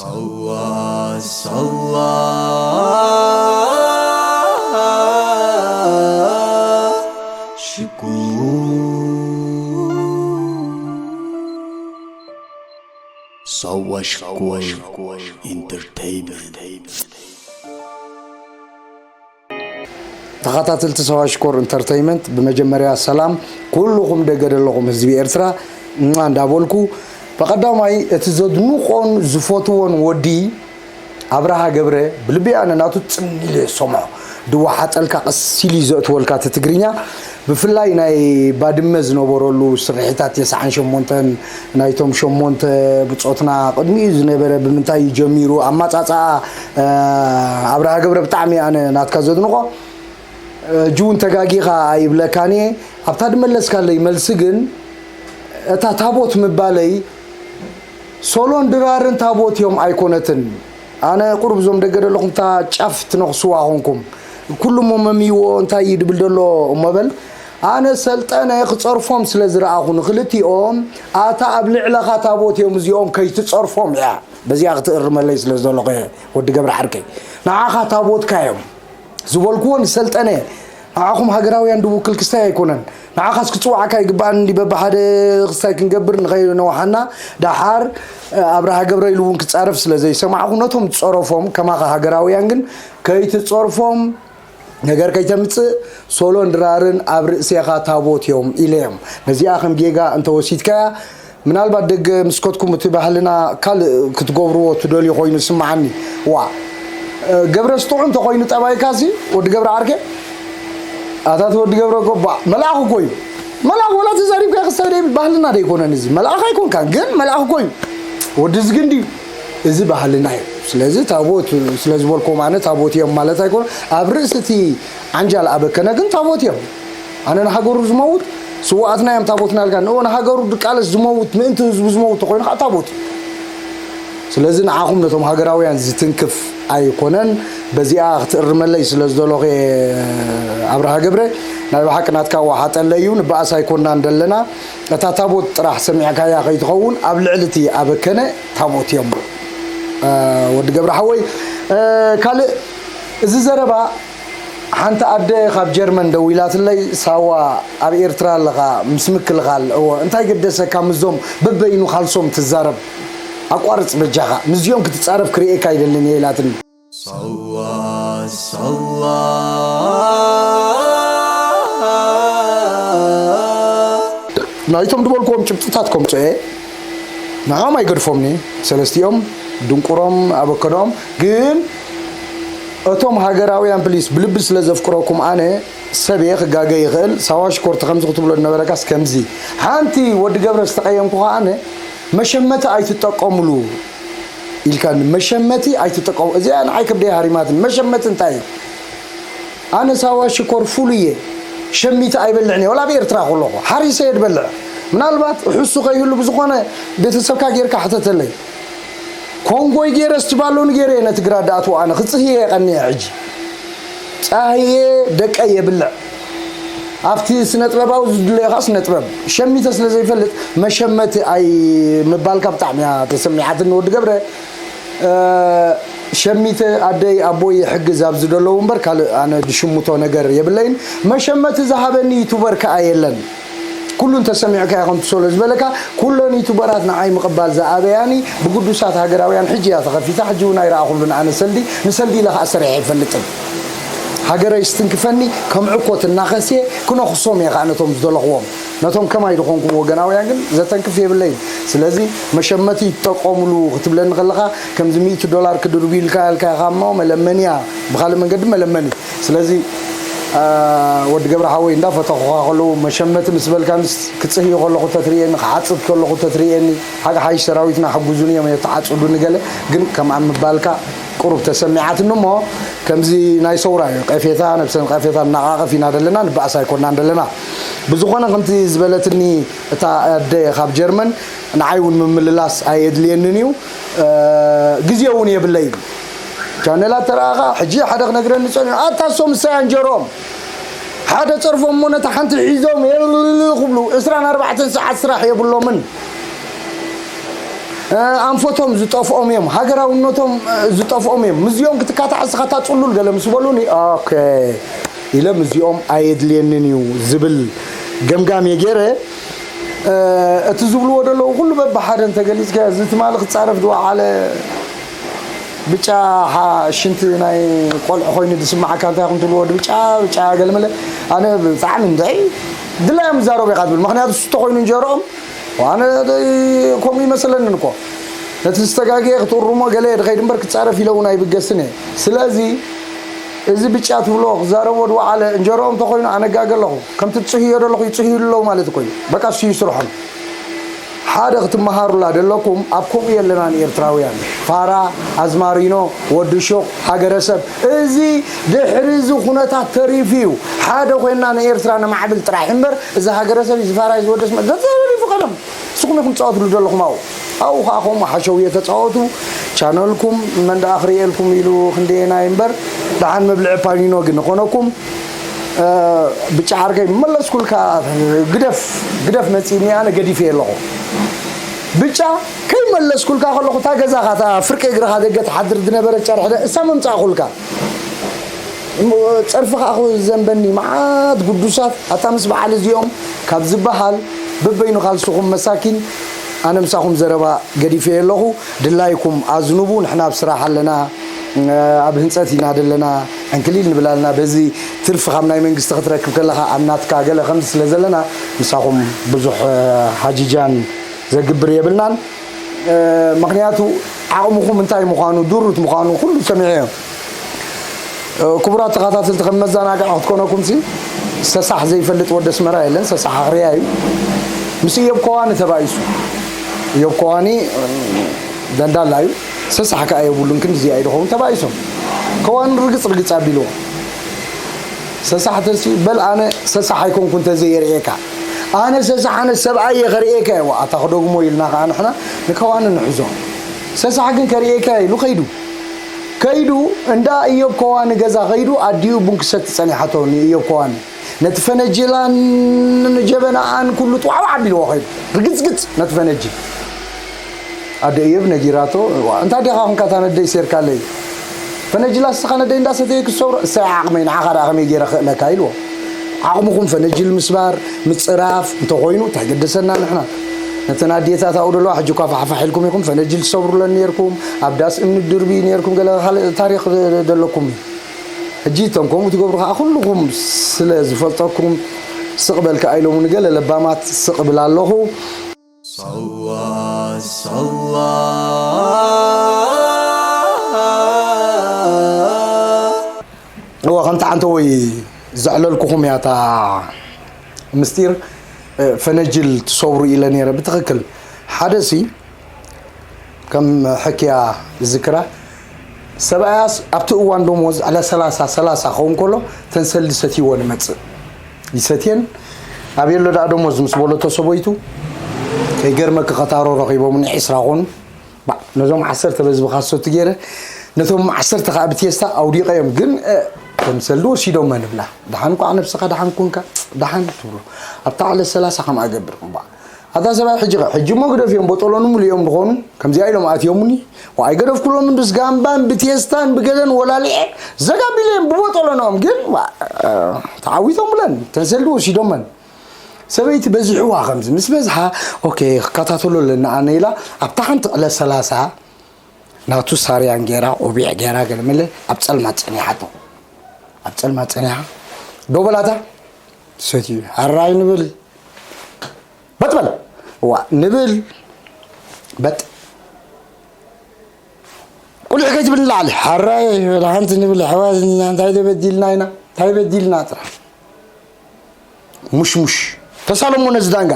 ሳዋ ሳዋ ሽኮር ሳዋ ሽኮር ኢንተርቴይንመንት። ተኸታተልቲ ሳዋ ሽኮር ኢንተርቴይንመንት፣ ብመጀመርያ ሰላም ኩልኹም ደገ ዘለኹም ህዝቢ ኤርትራ፣ እማ እንዳበልኩ፣ ብቐዳማይ እቲ ዘድንቖን ዝፈትዎን ወዲ ኣብርሃ ገብረ፣ ብልቢ ኣነ ናቱ ጽን ኢለ ዝሰምዖ፣ ድዋሓጠልካ ቀስ ኢሉ እዩ ዘእትወልካ እቲ ትግርኛ። ብፍላይ ናይ ባድመ ዝነበረሉ ስርሒታት ተስዓን ሸሞንተን ናይቶም ሸሞንተ ብጾትና ቅድሚኡ ዝነበረ ብምንታይ እዩ ጀሚሩ፣ ኣማጻጽኣ ኣብርሃ ገብረ ብጣዕሚ ኣነ ናትካ ዘድንቖ። ሕጂ እውን ተጋጊኻ ኣይብለካን እየ። ኣብታ ድመለስካለይ መልሲ ግን እታ ታቦት ምባለይ ሶሎን ድራርን ታቦት እዮም ኣይኮነትን። ኣነ ቁሩብ እዞም ደገ ዘለኹም እታ ጫፍ ትነኽስዋ ኾንኩም። ኩሉ እሞ መምይዎ እንታይ እዩ ድብል ደሎ እሞ በል። ኣነ ሰልጠነ ክጸርፎም ስለ ዝረኣኹ ንኽልቲኦም፣ ኣታ ኣብ ልዕለኻ ታቦት እዮም እዚኦም ከይትጸርፎም እያ። በዚኣ ክትእርመለይ ስለ ዝደለኹ እየ ወዲ ገብረ ዓርከይ። ንዓኻ ታቦትካ እዮም። ዝበልክዎ ንሰልጠነ ንዓኹም ሃገራውያን ድውክል ክስታይ ኣይኮነን። ንዓኻስ ክጽውዓካ ይግባእ እንዲ በብሓደ ክስታይ ክንገብር ንኸይነውሓና ደሓር ኣብርሃ ገብረ ኢሉ እውን ክጻረፍ ስለ ዘይሰማዕኹ ነቶም ዝጸረፎም ከማኻ ሃገራውያን ግን ከይትጸርፎም ነገር ከይተምጽእ ሶሎን ድራርን ኣብ ርእሴኻ ታቦት እዮም ኢለዮም። ነዚኣ ከም ጌጋ እንተወሲድካያ ምናልባት ደገ ምስ ከድኩም እቲ ባህልና ካልእ ክትገብርዎ ትደልዩ ኮይኑ ዝስምዓኒ። ዋ ገብረ ስጡዑ እንተኮይኑ ጠባይካሲ ወዲ ገብረ ዓርከ ኣታት ወዲ ገብረ ጎባ መልኣኽ እኮ እዩ። መልኣኽ ወላ ተዛሪብካ ክሳብ ደይ ባህልና ደይኮነን እዚ መልኣኽ ኣይኮንካን ግን መልኣኽ እኮ እዩ። ወዲ ዝግን ድዩ እዚ ባህልና እዩ። ስለዚ ታቦት ስለ ዝበልኩም ኣነ ታቦት እዮም ማለት ኣይኮነ ኣብ ርእሲ እቲ ዓንጃል ኣበከነ ግን ታቦት እዮም። ኣነ ንሃገሩ ዝመውት ስውኣትና እዮም ታቦትና ኢልካ ንኡ ንሃገሩ ድቃለስ ዝመውት ምእንቲ ህዝቡ ዝመውት ተኮይኑ ከዓ ታቦት እዩ። ስለዚ ንዓኹም ነቶም ሃገራውያን ዝትንክፍ ኣይኮነን። በዚኣ ክትእርመለይ ስለ ዝደለኹ እየ ኣብርሃ ገብረ። ናይ ብሓቂ ናትካ ዋሓጠለይ እዩ። ንበኣስ ኣይኮናን ደለና። እታ ታቦት ጥራሕ ሰሚዕካያ ከይትኸውን ኣብ ልዕሊ እቲ ኣበከነ ታቦት እዮም። ወዲ ገብረ ሓወይ ካልእ እዚ ዘረባ ሓንቲ ኣደ ካብ ጀርመን ደዊላትለይ ሳዋ ኣብ ኤርትራ ኣለኻ ምስ ምክልኻል እወ እንታይ ገደሰካ ምስዞም በበይኑ ካልሶም ትዛረብ ኣቋርጽ በጃኻ ምስዚኦም ክትጻረፍ ክርእየካ ኣይደልን እየ ኢላትኒ። ሳዋ ሳዋ ናይቶም ዝበልክዎም ጭብጥታት ከምጽኦ እየ። ንዕኦም ኣይገድፎምኒ ሰለስቲኦም ድንቁሮም ኣበከዶም ግን እቶም ሃገራውያን ፕሊስ ብልቢ ስለ ዘፍቅረኩም ኣነ ሰብ እየ ክጋገ ይኽእል ሳዋ ሽኮርቲ ከምዚ ክትብሎ ዝነበረካስ ከምዚ ሓንቲ ወዲ ገብረ ዝተቀየምኩ ከኣነ መሸመቲ ኣይትጠቀሙሉ ኢልካኒ መሸመቲ ኣይትጠቀሙ እዚኣ ንዓይ ከብደይ ሃሪማትኒ መሸመቲ እንታይ ኣነ ሳዋ ሽኮር ፉሉ እየ ሸሚተ ኣይበልዕን እየ ወላ ኣብ ኤርትራ ከለኹ ሓሪሰ እየ ድበልዕ ምናልባት ሕሱ ከይህሉ ብዝኾነ ቤተሰብካ ጌርካ ሕተተለይ ኮንጎይ ጌረ እስቲ ባሎኒ ጌረ እየ ነቲ ግራት ድኣትዎ ኣነ ክጽህየ እየ ቀኒየ ሕጂ ጻህየ ደቀይ የብልዕ ኣብቲ ስነጥበባዊ ዝድለዮ ከዓ ስነጥበብ ሸሚተ ስለ ዘይፈልጥ መሸመቲ ኣይ ምባልካ ብጣዕሚ እያ ተሰሚዓትኒ ወዲ ገብረ ሸሚተ ኣደይ ኣቦይ ይሕግዝ ኣብዚ ደለዉ እምበር ካልእ ኣነ ድሽምቶ ነገር የብለይን መሸመቲ ዝሃበኒ ዩቱበር ከዓ የለን ኩሉ እንተሰሚዕካ ኢኹም ትሰሎ ዝበለካ ኩለን ዩቱበራት ንዓይ ምቕባል ዝኣበያኒ ብግዱሳት ሃገራውያን ሕጂ እያ ተኸፊታ ሕጂ እውን ኣይረኣኹሉን ኣነ ሰልዲ ንሰልዲ ኢለ ከዓ ሰሪሐ ኣይፈልጥን ሃገረይ ስትንክፈኒ ከም ዕኮት እናኸስየ ክነኽሶም እየ ከዓ ነቶም ዝደለኽዎም ነቶም ከማይ ዝኾንኩም ወገናውያን ግን ዘተንክፍ የብለይን ስለዚ መሸመቲ ይጠቀሙሉ ክትብለኒ ከለኻ ከምዚ ሚእቲ ዶላር ክድርጉ ኢልካ ያልካ ኢኻ እሞ መለመንያ ብኻልእ መንገዲ መለመኒ ስለዚ ወዲ ገብረ ሓወይ እንዳፈተኹኻ ከለዉ መሸመቲ ምስ በልካንስ ክጽህዩ ከለኹ ተትርእየኒ ክዓጽድ ከለኹ ተትርእየኒ ሓቂ ሓይሽ ሰራዊትና ሕጉዙኒ እዮም የተዓጽዱኒ ገለ ግን ከምኣ ምባልካ ቁሩብ ተሰሚዓትኒ እሞ ከምዚ ናይ ሰውራ እዩ ቀፌታ ነብሰን ቀፌታ እናቃቀፍ ኢና ደለና ንባእስ ኣይኮናን ደለና ብዝኾነ ከምቲ ዝበለትኒ እታ ኣደ ካብ ጀርመን ንዓይ እውን ምምልላስ ኣየድልየንን እዩ ግዜ እውን የብለይን ቻነላት ተረኣኻ ሕጂ ሓደ ክነግረኒ ጸኒሑ ኣታ እሶም እሳይ ኣንጀሮም ሓደ ጸርፎም እሞ ነታ ሓንቲ ሒዞም ክብሉ ዕስራን ኣርባዕተን ሰዓት ስራሕ የብሎምን ኣንፈቶም ዝጠፍኦም እዮም፣ ሃገራውነቶም ዝጠፍኦም እዮም። ምስዚኦም ክትካታዕ እስኻ እታ ጽሉል ገለ ምስ በሉኒ፣ ኦኬ ኢለ ምስዚኦም ኣየድልየንን እዩ ዝብል ገምጋም እየ ገይረ። እቲ ዝብልዎ ዘለዉ ኩሉ በብሓደ እንተገሊጽካ፣ እዚ ትማሊ ክጻረፍ ዝወዓለ ብጫ ሓ-፣ ሽንቲ ናይ ቆልዑ ኮይኑ ዝስማዓካ እንታይ ኢኹም ትብልዎ? ብጫ፣ ብጫ ገለመለ። ኣነ ብጣዕሚ እንታይ ድላዮም ዝዛረቡ ኢኻ ትብል። ምኽንያቱ እሱ ተኾይኑ እንጀርኦም፣ ኣነ ከምኡ ይመስለንን እኮ። ነቲ ዝተጋግየ ክትእርሞ ገለ እየ ድኸይድ እምበር ክጻረፍ ኢለ እውን ኣይብገስን እየ። ስለዚ እዚ ብጫ ትብሎ ክዛረቦ ዝወዓለ እንጀርኦም ተኾይኑ ኣነ ጋገ ኣለኹ። ከምቲ ትጽህዮ ዘለኹ ይጽህዩ ኣለዉ ማለት እኮ እዩ። በቃ እሱ ይስርሖም። ሓደ ክትመሃሩላ ደለኩም፣ ኣብ ከምኡ የለናን ኤርትራውያን። ፋራ፣ ኣዝማሪኖ፣ ወዲ ሹቕ፣ ሃገረሰብ፣ እዚ ድሕሪ እዚ ኩነታት ተሪፉ እዩ። ሓደ ኮይንና ንኤርትራ ነማዕብል ጥራሕ እምበር፣ እዚ ሃገረሰብ፣ እዚ ፋራ፣ እዚ ወደስ መ-፣ ተሪፉ ቀደም። ንስኹም ኢኹም ትጻወትሉ ዘለኹም ኣብኡ። ኣብኡ ኸኣ ከምኡ ሓሸውየ ተጻወቱ። ቻነልኩም መን ደኣ ክርእየልኩም ኢሉ ክንደየናይ እምበር፣ ደሓን መብልዒ ፓኒኖ ግን ንኾነኩም። እ፣ ብጫ ዓርከይ መለስኩልካ፣ ግደፍ፣ ግደፍ መጺእኒ፣ ኣነ ገዲፈ ኣለኹ። ብጫ ከይመለስኩልካ ከለኹ፣ እታ ገዛኻ፣ እታ ፍርቂ እግርኻ ደገ ትሓድር ዝነበረት ጨርሒ፣ እሳ መምጻእኩልካ። እሞ ጸርፊ ከኣ ክዘንበኒ፣ መዓት ግዱሳት፣ ኣታ ምስ በዓል እዚኦም ካብ ዝበሃል፣ በበይኑ ካልስኹም መሳኪን፣ ኣነ ምሳኹም ዘረባ ገዲፈ ኣለኹ። ድላይኩም ኣዝንቡ፣ ንሕና ኣብ ስራሕ ኣለና፣ ኣብ ህንጸት ኢና ዘለና፣ ዕንክሊል ንብል ኣለና። በዚ ትርፊ ካብ ናይ መንግስቲ ክትረክብ ከለኻ ኣብ ናትካ ገለ ከምዚ ስለ ዘለና፣ ምሳኹም ብዙሕ፣ እ፣ ሃጂጃን ዘግብር የብልናን። እ፣ ምኽንያቱ ዓቕምኹም እንታይ ምዃኑ፣ ድሩት ምዃኑ ኩሉ ሰሚዐዮ። እ፣ ክቡራት ተኸታተልቲ፣ ከም መዘናግዒ ክትኮነኩምሲ፣ ሰሳሕ ዘይፈልጥ ወዲ ኣስመራ የለን። ሰሳሕ ኣኽርያ እዩ። ምስ እዮብ ከዋኒ ተባኢሱ። እዮብ ከዋኒ፣ እ፣ ደንዳላ እዩ። ሰሳሕ ከኣ የብሉን፣ ክንድዚ ኣይድኸውን። ተባኢሶም። ከዋኒ ርግጽ ርግጽ ኣቢልዎ። ሰሳሕ ተሲ-፣ በል ኣነ ሰሳሕ ኣይኮንኩን ተዘየርእየካ። ኣነ ሰሳሕ፣ ኣነ ሰብኣይ እየ ከርእየካ እየ። ዋእ፣ ኣታ ክደግሞ ኢልና ከኣ ንሕና ንከዋኒ ንሕዞ። ሰሳሕ ግን ከርእየካ ኢሉ ከይዱ። ከይዱ እንዳ እዮብ ከዋኒ ገዛ ከይዱ ኣዲኡ ቡን ክሰቲ ጸኒሓቶ ንእዮብ ከዋኒ። ነቲ ፈነጅላን ጀበናኣን ኩሉ ጥዋዕዋዕ ኣቢልዎ ከይዱ። ርግጽግጽ ነቲ ፈነጅል። ኣደ እዮብ ነጊራቶ፣ "ዋ፣ እንታይ ዲኻ ኹንካ እታ ነደይ ሴርካለይ? ፈነጅላ እስኻ ነደይ እንዳሰተየ ክሰብሮ፣ እሰይ ዓቕመይ፣ ንዓኻ ደኣ ከመይ ገይረ ክእለካ?" ኢልዎ። ዓቕምኹም ፈነጅል ምስባር፣ ምጽራፍ እንተኾይኑ እንታይ ገደሰና ንሕና? ነተን ኣዴታት ኣብኡ ዘለዋ ሕጂ እኳ ፋሕፋሕ ኢልኩም ኢኹም፣ ፈነጅል ትሰብሩለን ኔርኩም፣ ኣብ ዳስ እምኒ ድርቢ ኔርኩም፣ ገለ ካልእ ታሪኽ ደ-፣ ደ-፣ ደለኩም እዩ። ሕጂ እቶም ከምኡ ትገብሩ ከኣ ኩልኹም ስለ ዝፈልጠኩም ስቕ በል ከኣ ኢሎምኒ፣ ገለ ለባማት ስቕ ብል ኣለኹ። ሳዋ፣ ሳዋ። እወ፣ ከምቲ ዓንተወይ ዘዕለልኩኹም እያ እታ ምስጢር፣ እ፣ ፈነጅል ትሰብሩ ኢለ ነይረ። ብትኽክል፣ ሓደሲ ከም ሕክያ ዝዝክራ፣ ሰብኣያስ ኣብቲ እዋን ደሞዝ ዕለ ሰላሳ፣ ሰላሳ ክኸውን ከሎ፣ ተንሰልዲ ሰትይዎ ንመጽእ። ይሰትየን፣ "ኣበይ ኣሎ ደኣ ደሞዝ?" ምስ በለቶ ሰበይቱ፣ ከይገርመኪ ከታሮ ረኺቦምኒ ዒስራ ኮኑ። ባዕ፣ ነዞም ዓሰርተ በዚ ብኻሶት ገይረ፣ ነቶም ዓሰርተ ከኣ ብቴስታ ኣውዲቐዮም። ግን፣ እ፣ ተንሰልዲ ወሲዶመን እብላ። "ደሓን ኳዕ ነብስኻ ደሓን ኩንካ፣ ደሓን" ትብሎ። ኣብታ ዕለ ሰላሳ ከምኣ ገብር። ባዕ፣ ኣታ ሰብኣይ፣ ሕጂ ኸ? ሕጂ እሞ ግደፍዮም፣ ቦጠሎን ሙሉኦም ዝኾኑ፣ ከምዚኣ ኢሎም ኣትዮሙኒ። ዋ፣ ኣይገደፍኩሎምን፣ ብስ ጋምባን ብቴስታን ብገለን ወላሊዐ ዘጋቢለዮም ብቦጠሎኖም። ግን፣ ዋ፣ ተዓዊቶም ብለን፣ ተንሰልዲ ወሲዶመን። ሰበይቲ በዚሕዋ ከምዚ ምስ በዝሓ፣ ኦኬ፣ ክከታተሎ ኣለና ኣነ ኢላ፣ ኣብታ ሓንቲ ዕለት ሰላሳ ናቱ ሳርያን ጌራ፣ ቆቢዕ ጌራ፣ ገለመለ ኣብ ጸልማት ጸኒሓቶ። ኣብ ጸልማት ጸኒሓ፣ ዶ በላታ፣ ሰትዩ፣ ሃራይ ንብል። በጥ በል። ዋ፣ ንብል። በጥ። ቁሊሕ ከይትብል ንላዕሊ። ሓራይ፣ ወላ ሓንቲ ንብል፣ ኣሕዋትና፣ እንታይ ተበዲልና ኢና? እንታይ በዲልና ጥራሕ? ሙሽሙሽ። "ተሳለሞ ነዚ ዳንጋ"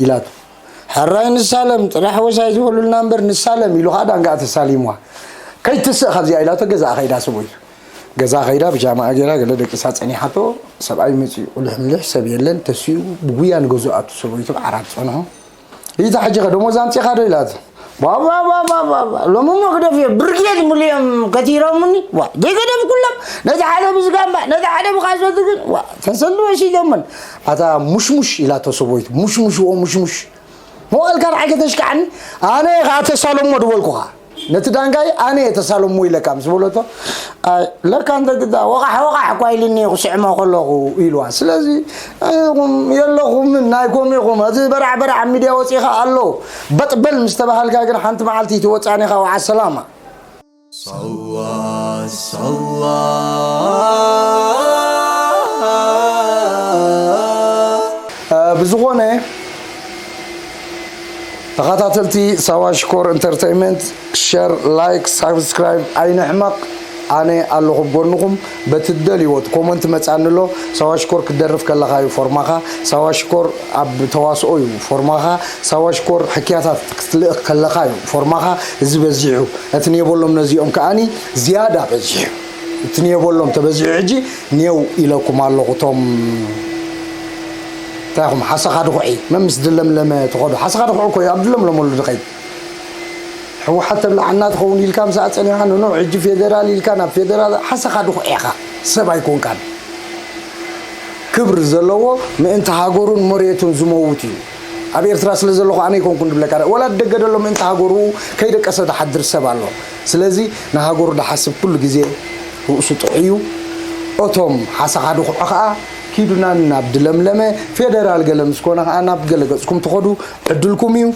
ኢላቶ። "ሓራይ ንሳለም፣ ጥራሕ ወሳይ ዝበሉልና እምበር ንሳለም" ኢሉ ኸዓ ዳንጋ ተሳሊምዋ። "ከይትስእ ካብዚኣ" ኢላቶ፣ ገዛኣ ኸይዳ ሰበይቱ። ገዛ ኸይዳ ብጃማኣ ገይራ ገለ ደቂሳ ጸኒሓቶ። ሰብኣይ መጺኡ ቁልሕምልሕ ሰብ የለን። ተሲኡ ብጉያ ንገዝኡ ኣቱ። ሰበይቱ ብዓራት ጸንሑ። "ሪታ ሕጂ ኸ ደሞዝ ኣምጺእኻ ዶ?" ኢላቶ። "ባባባባባ፣ ሎሚ እሞ ክደፍዮ ብርጌድ ሙሉኦም ከቲሮምኒ። ዋ፣ ዘይገደፍኩሎም፣ ነቲ ሓደ ብዝጋምባ፣ ነቲ ሓደ ብኻሶት ግን፣ ዋ፣ ተንሰሉ ወሲዶመን። ኣታ ሙሽሙሽ" ኢላቶ ሰበይቱ። "ሙሽሙሽ፣ ዎ ሙሽሙሽ። መዋእልካ ንዓይ ከተሽካዕኒ ኣነ ኢኻ ተሳለሞ ድበልኩኻ። ነቲ ዳንጋይ ኣነ እየ ተሳለሞ ኢለካ ምስ በለቶ፣ ኣይ ለካ እንተ ግዳ ወቓሕ ወቓሕ እኳ ኢልኒ ክስዕሞ ከለኹ ኢልዋ። ስለዚ ኣይኹም የለኹምን ናይኩም ኢኹም። እቲ በራዕ በራዕ ኣብ ሚድያ ወፂኻ ኣሎ በጥበል ምስ ተባሃልካ ግን ሓንቲ መዓልቲ ትወፃኒ ኢኻ። ወዓ ሰላማ። ሳዋ ሳዋ ብዝኾነ ተኸታተልቲ ሳዋ ሽኮር ኢንተርተይመንት፣ ሸር፣ ላይክ፣ ሳብስክራይብ ኣይንሕመቕ። ኣነ ኣለኹ ኣብ ጎንኹም። በቲ ትደልይዎ እቲ ኮመንት መጻኒ ኣሎ። ሳዋ ሽኮር ክትደርፍ ከለኻ እዩ ፎርማኻ። ሳዋ ሽኮር ኣብ ተዋስኦ እዩ ፎርማኻ። ሳዋ ሽኮር ሕክያታት ክትልእኽ ከለኻ እዩ ፎርማኻ። እዚ በዚሑ። እቲ ንየበሎም ነዚኦም ከኣኒ ዝያዳ በዚሑ። እቲ ንየበሎም ተበዚሑ ሕጂ ንየው ኢለኩም ኣለኹ። እቶም እንታይ ኢኹም ሓሰኻ ድኹዒ መምስ ድለምለመ ትኸዱ። ሓሰኻ ድኹዒ እኮ እዩ ኣብ ድለምለመሉ ድኸይድ። ህወሓት ተብልዓና ትኸውን ኢልካ ምስ ኣጸኒኻ ንኖ ሕጂ ፌደራል ኢልካ ናብ ፌደራል ሓሰኻ ድኹዒ ኢኻ። ሰብ ኣይኮንካን። ክብሪ ዘለዎ ምእንቲ ሃገሩን መሬቱን ዝመውት እዩ። ኣብ ኤርትራ ስለ ዘለኹ ኣነ ኣይኮንኩን ድብለካ። ወላ ደገ ደሎ ምእንቲ ሃገሩ ከይደቀሰ ድሓድር ሰብ ኣሎ። ስለዚ ንሃገሩ ድሓስብ ኩሉ ግዜ ርእሱ ጥዑይ እዩ። እቶም ሓሳኻ ድኹዑ ኸኣ ኪዱና ናብ ድለምለመ ፌደራል ገለ ምስ ኮነ ኸኣ ናብ ገለ ገጽኩም ትኸዱ ዕድልኩም እዩ።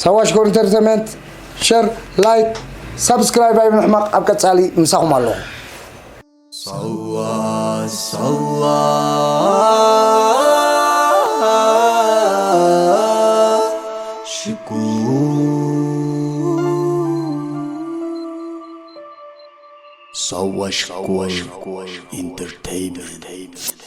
ሳዋ ሽኮር ኢንተርቴንመንት ሸር፣ ላይክ፣ ሳብስክራይብ ኣይምሕማቕ። ኣብ ቀጻሊ ምሳኹም ኣለኹ። ሳዋ ሳዋ ሽኮር ሳዋ ሽኮር ኢንተርቴይንመንት።